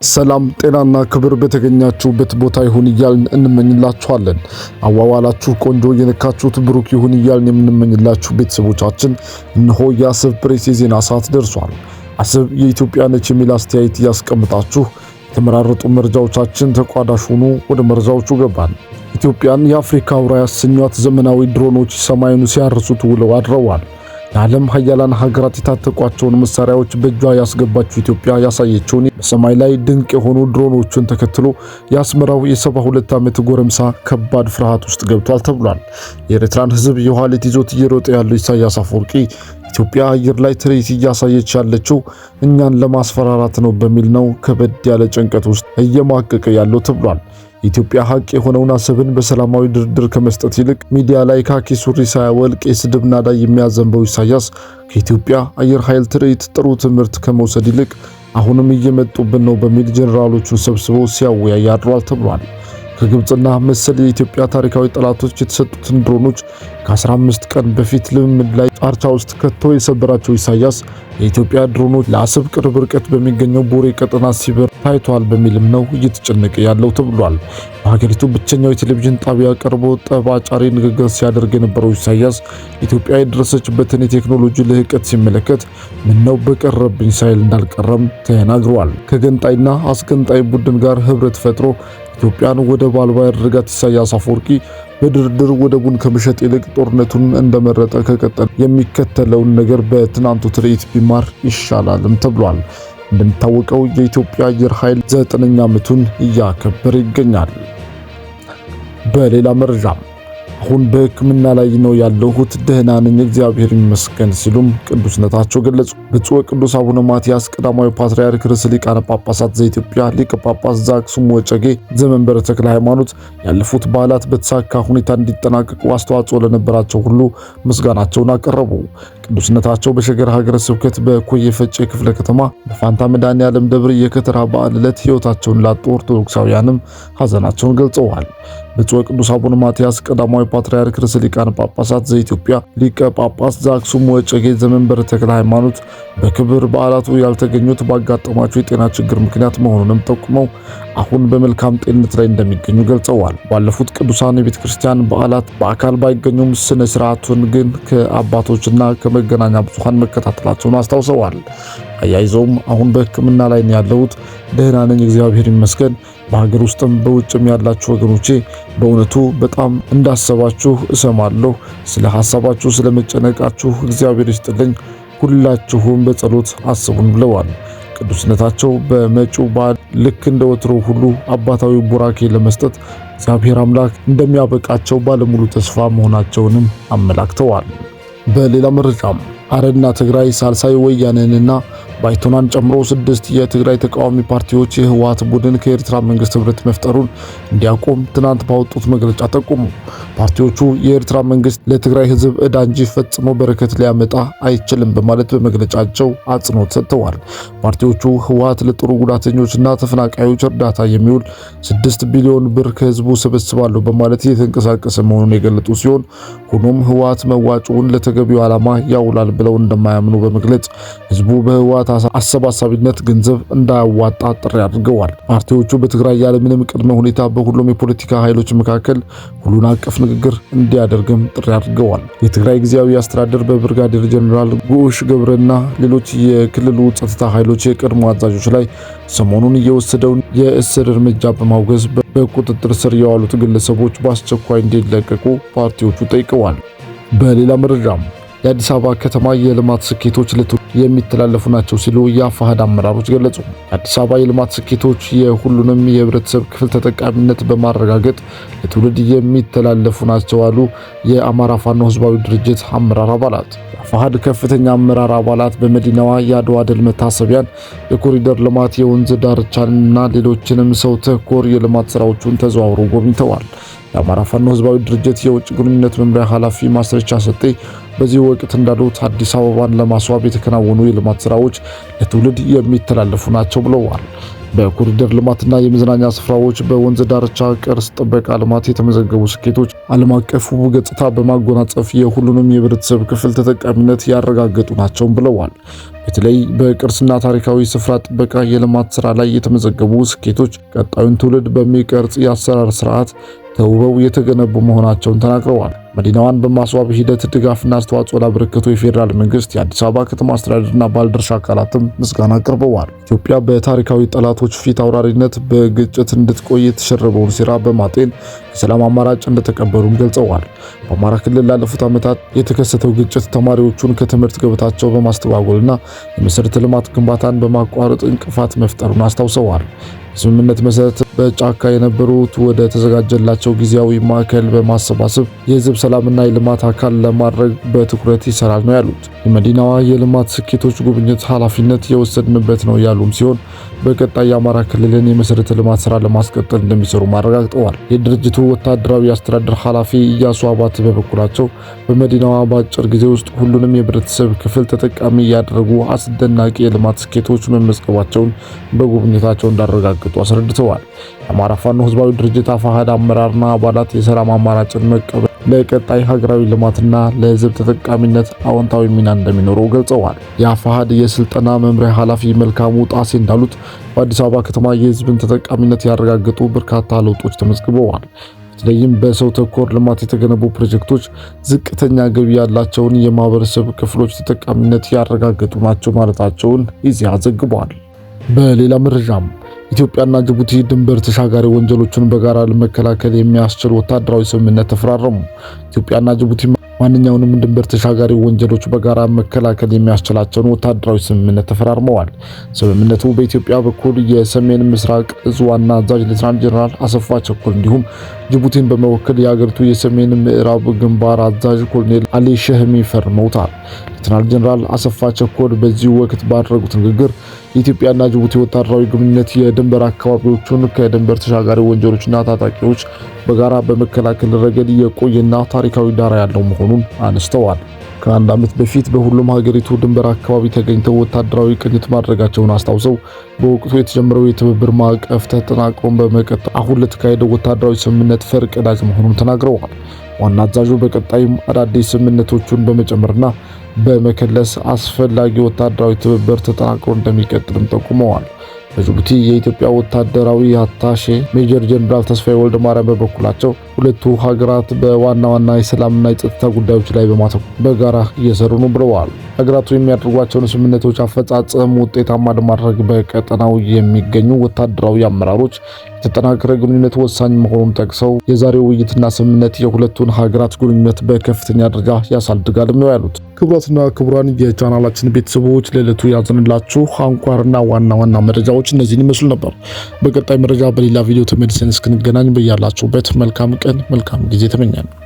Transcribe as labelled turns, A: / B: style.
A: ሰላም ጤናና ክብር በተገኛችሁበት ቦታ ይሁን እያልን እንመኝላችኋለን። አዋዋላችሁ ቆንጆ የነካችሁት ብሩክ ይሁን እያልን የምንመኝላችሁ ቤተሰቦቻችን እነሆ የአሰብ ፕሬስ የዜና ሰዓት ደርሷል። አሰብ የኢትዮጵያ ነች የሚል አስተያየት እያስቀምጣችሁ የተመራረጡ መረጃዎቻችን ተቋዳሽ ሁኑ። ወደ መረጃዎቹ ገባን። ኢትዮጵያን የአፍሪካ አውራ ያሰኟት ዘመናዊ ድሮኖች ሰማዩን ሲያርሱት ውለው አድረዋል። የዓለም ሀያላን ሀገራት የታጠቋቸውን መሳሪያዎች በእጇ ያስገባችው ኢትዮጵያ ያሳየችውን በሰማይ ላይ ድንቅ የሆኑ ድሮኖችን ተከትሎ የአስመራው የ72 ዓመት ጎረምሳ ከባድ ፍርሃት ውስጥ ገብቷል ተብሏል። የኤርትራን ሕዝብ የኋሊት ይዞት እየሮጠ ያለው ኢሳያስ አፈወርቂ ኢትዮጵያ አየር ላይ ትርኢት እያሳየች ያለችው እኛን ለማስፈራራት ነው በሚል ነው ከበድ ያለ ጭንቀት ውስጥ እየማቀቀ ያለው ተብሏል። የኢትዮጵያ ሀቅ የሆነውን አሰብን በሰላማዊ ድርድር ከመስጠት ይልቅ ሚዲያ ላይ ካኪ ሱሪ ሳያወልቅ የስድብ ናዳ የሚያዘንበው ኢሳያስ ከኢትዮጵያ አየር ኃይል ትርኢት ጥሩ ትምህርት ከመውሰድ ይልቅ አሁንም እየመጡብን ነው በሚል ጀኔራሎቹን ሰብስቦ ሲያወያይ አድሯል ተብሏል። ከግብጽና መሰል የኢትዮጵያ ታሪካዊ ጠላቶች የተሰጡትን ድሮኖች ከ15 ቀን በፊት ልምምድ ላይ ጫርቻ ውስጥ ከቶ የሰበራቸው ኢሳያስ የኢትዮጵያ ድሮኖች ለአሰብ ቅርብ ርቀት በሚገኘው ቦሬ ቀጠና ሲበር ታይቷል በሚልም ነው እየተጨነቀ ያለው ተብሏል። በሀገሪቱ ብቸኛው የቴሌቪዥን ጣቢያ ቀርቦ ጠብ አጫሪ ንግግር ሲያደርግ የነበረው ኢሳያስ ኢትዮጵያ የደረሰችበትን የቴክኖሎጂ ልህቀት ሲመለከት ምነው በቀረብኝ ሳይል እንዳልቀረም ተናግሯል። ከገንጣይና አስገንጣይ ቡድን ጋር ህብረት ፈጥሮ ኢትዮጵያን ወደብ አልባ ያደረጋት ኢሳያስ አፈወርቂ በድርድር ወደቡን ከመሸጥ ይልቅ ጦርነቱን እንደመረጠ ከቀጠለ የሚከተለውን ነገር በትናንቱ ትርኢት ቢማር ይሻላልም ተብሏል። እንደሚታወቀው የኢትዮጵያ አየር ኃይል 9ኛ ዓመቱን እያከበረ ይገኛል። በሌላ መረጃ አሁን በሕክምና ላይ ነው ያለሁት፣ ደህና ነኝ፣ እግዚአብሔር ይመስገን ሲሉም ቅዱስነታቸው ገለጹ። ብፁዕ ቅዱስ አቡነ ማትያስ ቀዳማዊ ፓትርያርክ ርዕሰ ሊቃነ ጳጳሳት ዘኢትዮጵያ ሊቀ ጳጳስ ዘአክሱም ወዕጨጌ ዘመንበረ ተክለ ሃይማኖት ያለፉት በዓላት በተሳካ ሁኔታ እንዲጠናቀቁ አስተዋጽኦ ለነበራቸው ሁሉ ምስጋናቸውን አቀረቡ። ቅዱስነታቸው በሸገር ሀገረ ስብከት በኮየ ፈጬ ክፍለ ከተማ በፋንታ መድኃኔዓለም ደብር የከተራ በዓል ዕለት ሕይወታቸውን ላጡ ኦርቶዶክሳውያንም ሐዘናቸውን ገልጸዋል። ብፁዕ ቅዱስ አቡነ ማትያስ ቀዳማዊ ፓትርያርክ ርዕሰ ሊቃነ ጳጳሳት ዘኢትዮጵያ ሊቀ ጳጳስ ዘአክሱም ወዕጨጌ ዘመንበረ ተክለ ሃይማኖት በክብር በዓላቱ ያልተገኙት ባጋጠማቸው የጤና ችግር ምክንያት መሆኑንም ጠቁመው አሁን በመልካም ጤንነት ላይ እንደሚገኙ ገልጸዋል። ባለፉት ቅዱሳን የቤተ ክርስቲያን በዓላት በአካል ባይገኙም ስነ ስርዓቱን ግን ከአባቶችና ከመገናኛ ብዙኃን መከታተላቸውን አስታውሰዋል። አያይዘውም አሁን በሕክምና ላይ ነው ያለሁት፣ ደህና ነኝ፣ እግዚአብሔር ይመስገን። በሀገር ውስጥም በውጭም ያላችሁ ወገኖቼ በእውነቱ በጣም እንዳሰባችሁ እሰማለሁ። ስለ ሐሳባችሁ፣ ስለመጨነቃችሁ እግዚአብሔር ይስጥልኝ። ሁላችሁም በጸሎት አስቡን ብለዋል። ቅዱስነታቸው በመጪው በዓል ልክ እንደ ወትሮ ሁሉ አባታዊ ቡራኬ ለመስጠት እግዚአብሔር አምላክ እንደሚያበቃቸው ባለሙሉ ተስፋ መሆናቸውንም አመላክተዋል። በሌላ መረጃም አረና ትግራይ ሳልሳይ ወያነንና ባይቶናን ጨምሮ 6 የትግራይ ተቃዋሚ ፓርቲዎች የህወሓት ቡድን ከኤርትራ መንግስት ህብረት መፍጠሩን እንዲያቆም ትናንት ባወጡት መግለጫ ጠቆሙ። ፓርቲዎቹ የኤርትራ መንግስት ለትግራይ ህዝብ ዕዳ እንጂ ፈጽሞ በረከት ሊያመጣ አይችልም በማለት በመግለጫቸው አጽንኦት ሰጥተዋል። ፓርቲዎቹ ህወሓት ለጦር ጉዳተኞችና ተፈናቃዮች እርዳታ የሚውል 6 ቢሊዮን ብር ከህዝቡ ሰበስባለሁ በማለት እየተንቀሳቀሰ መሆኑን የገለጡ ሲሆን ሆኖም ህወሓት መዋጮውን ለተገቢው ዓላማ ያውላል ብለው እንደማያምኑ በመግለጽ ህዝቡ በህወሓት አሰባሳቢነት ገንዘብ እንዳያዋጣ ጥሪ አድርገዋል። ፓርቲዎቹ በትግራይ ያለምንም ቅድመ ሁኔታ በሁሉም የፖለቲካ ኃይሎች መካከል ሁሉን አቀፍ ንግግር እንዲያደርግም ጥሪ አድርገዋል። የትግራይ ጊዜያዊ አስተዳደር በብርጋዴር ጀኔራል ጉዑሽ ገብረና ሌሎች የክልሉ ጸጥታ ኃይሎች የቀድሞ አዛዦች ላይ ሰሞኑን እየወሰደውን የእስር እርምጃ በማውገዝ በቁጥጥር ስር የዋሉት ግለሰቦች በአስቸኳይ እንዲለቀቁ ፓርቲዎቹ ጠይቀዋል። በሌላ መረጃም የአዲስ አበባ ከተማ የልማት ስኬቶች ለትውልድ የሚተላለፉ ናቸው ሲሉ የአፋሕድ አመራሮች ገለጹ። የአዲስ አበባ የልማት ስኬቶች የሁሉንም የህብረተሰብ ክፍል ተጠቃሚነት በማረጋገጥ ለትውልድ የሚተላለፉ ናቸው አሉ የአማራ ፋኖ ህዝባዊ ድርጅት አመራር አባላት። የአፋሕድ ከፍተኛ አመራር አባላት በመዲናዋ የአድዋ ድል መታሰቢያን፣ የኮሪደር ልማት፣ የወንዝ ዳርቻንና ሌሎችንም ሰው ተኮር የልማት ስራዎቹን ተዘዋውረው ጎብኝተዋል። የአማራ ፋኖ ህዝባዊ ድርጅት የውጭ ግንኙነት መምሪያ ኃላፊ ማስረቻ ሰጤ በዚህ ወቅት እንዳሉት አዲስ አበባን ለማስዋብ የተከናወኑ የልማት ስራዎች ለትውልድ የሚተላለፉ ናቸው ብለዋል። በኮሪደር ልማትና የመዝናኛ ስፍራዎች፣ በወንዝ ዳርቻ ቅርስ ጥበቃ ልማት የተመዘገቡ ስኬቶች ዓለም አቀፍ ውብ ገጽታ በማጎናጸፍ የሁሉንም የህብረተሰብ ክፍል ተጠቃሚነት ያረጋገጡ ናቸው ብለዋል። በተለይ በቅርስና ታሪካዊ ስፍራ ጥበቃ የልማት ስራ ላይ የተመዘገቡ ስኬቶች ቀጣዩን ትውልድ በሚቀርጽ የአሰራር ስርዓት ተውበው የተገነቡ መሆናቸውን ተናግረዋል። መዲናዋን በማስዋብ ሂደት ድጋፍና አስተዋጽኦ ላበረከቱ የፌዴራል መንግስት፣ የአዲስ አበባ ከተማ አስተዳደርና ባለድርሻ አካላትም ምስጋና አቅርበዋል። ኢትዮጵያ በታሪካዊ ጠላቶች ፊት አውራሪነት በግጭት እንድትቆይ የተሸረበውን ሴራ በማጤን የሰላም አማራጭ እንደተቀበሉም ገልጸዋል። በአማራ ክልል ላለፉት ዓመታት የተከሰተው ግጭት ተማሪዎቹን ከትምህርት ገበታቸው በማስተጓጎልና የመሰረተ ልማት ግንባታን በማቋረጥ እንቅፋት መፍጠሩን አስታውሰዋል። በስምምነት መሰረት በጫካ የነበሩት ወደ ተዘጋጀላቸው ጊዜያዊ ማዕከል በማሰባሰብ የህዝብ ሰላምና የልማት አካል ለማድረግ በትኩረት ይሰራል ነው ያሉት። የመዲናዋ የልማት ስኬቶች ጉብኝት ኃላፊነት የወሰድንበት ነው ያሉም ሲሆን በቀጣይ የአማራ ክልልን የመሰረተ ልማት ስራ ለማስቀጠል እንደሚሰሩ አረጋግጠዋል። የድርጅቱ ወታደራዊ አስተዳደር ኃላፊ ኢያሱ አባት በበኩላቸው በመዲናዋ በአጭር ጊዜ ውስጥ ሁሉንም የህብረተሰብ ክፍል ተጠቃሚ ያደረጉ አስደናቂ የልማት ስኬቶች መመዝገባቸውን በጉብኝታቸው እንዳረጋገጡ አስረድተዋል። የአማራ ፋኖ ህዝባዊ ድርጅት አፋሕድ አመራርና አባላት የሰላም አማራጭን መቀበል ለቀጣይ ሀገራዊ ልማትና ለህዝብ ተጠቃሚነት አዎንታዊ ሚና እንደሚኖረው ገልጸዋል። የአፋሕድ የስልጠና መምሪያ ኃላፊ መልካሙ ጣሴ እንዳሉት በአዲስ አበባ ከተማ የህዝብን ተጠቃሚነት ያረጋገጡ በርካታ ለውጦች ተመዝግበዋል። በተለይም በሰው ተኮር ልማት የተገነቡ ፕሮጀክቶች ዝቅተኛ ገቢ ያላቸውን የማህበረሰብ ክፍሎች ተጠቃሚነት ያረጋገጡ ናቸው ማለታቸውን ኢዜአ ዘግቧል። በሌላ መረጃም ኢትዮጵያና ጅቡቲ ድንበር ተሻጋሪ ወንጀሎችን በጋራ ለመከላከል የሚያስችል ወታደራዊ ስምምነት ተፈራረሙ። ኢትዮጵያና ጅቡቲ ማንኛውንም ድንበር ተሻጋሪ ወንጀሎች በጋራ መከላከል የሚያስችላቸውን ወታደራዊ ስምምነት ተፈራርመዋል። ስምምነቱ በኢትዮጵያ በኩል የሰሜን ምስራቅ እዝ ዋና አዛዥ ሌተናንት ጀነራል አሰፋ ቸኮል እንዲሁም ጅቡቲን በመወከል የሀገሪቱ የሰሜን ምዕራብ ግንባር አዛዥ ኮሎኔል አሊ ሸህሚ ፈርመውታል። ሌተናንት ጀነራል አሰፋ ቸኮል በዚህ ወቅት ባደረጉት ንግግር የኢትዮጵያና ጅቡቲ ወታደራዊ ግንኙነት የድንበር አካባቢዎቹን ከድንበር ተሻጋሪ ወንጀሎችና ታጣቂዎች በጋራ በመከላከል ረገድ የቆየና ታሪካዊ ዳራ ያለው መሆኑን አንስተዋል። ከአንድ ዓመት በፊት በሁሉም ሀገሪቱ ድንበር አካባቢ ተገኝተው ወታደራዊ ቅኝት ማድረጋቸውን አስታውሰው በወቅቱ የተጀመረው የትብብር ማዕቀፍ ተጠናክሮን በመቀጠል አሁን ለተካሄደው ወታደራዊ ስምምነት ፈርቀዳጅ መሆኑን ተናግረዋል። ዋና አዛዡ በቀጣይም አዳዲስ ስምምነቶቹን በመጨመርና በመከለስ አስፈላጊ ወታደራዊ ትብብር ተጠናክሮ እንደሚቀጥልም ጠቁመዋል። በጅቡቲ የኢትዮጵያ ወታደራዊ አታሼ ሜጀር ጀነራል ተስፋዬ ወልደ ማርያም በበኩላቸው ሁለቱ ሀገራት በዋና ዋና የሰላምና የጸጥታ ጉዳዮች ላይ በማተኮር በጋራ እየሰሩ ነው ብለዋል። ሀገራቱ የሚያደርጓቸውን ስምምነቶች አፈጻጸም ውጤታማ ለማድረግ በቀጠናው የሚገኙ ወታደራዊ አመራሮች የተጠናከረ ግንኙነት ወሳኝ መሆኑን ጠቅሰው የዛሬው ውይይትና ስምምነት የሁለቱን ሀገራት ግንኙነት በከፍተኛ ደረጃ ያሳድጋልም ነው ያሉት። ክቡራትና ክቡራን የቻናላችን ቤተሰቦች ለዕለቱ ያዘንላችሁ አንኳርና ዋና ዋና መረጃዎች እነዚህን ይመስሉ ነበር። በቀጣይ መረጃ በሌላ ቪዲዮ ተመልሰን እስክንገናኝ በያላችሁበት መልካም ቀን መልካም ጊዜ ተመኛለሁ።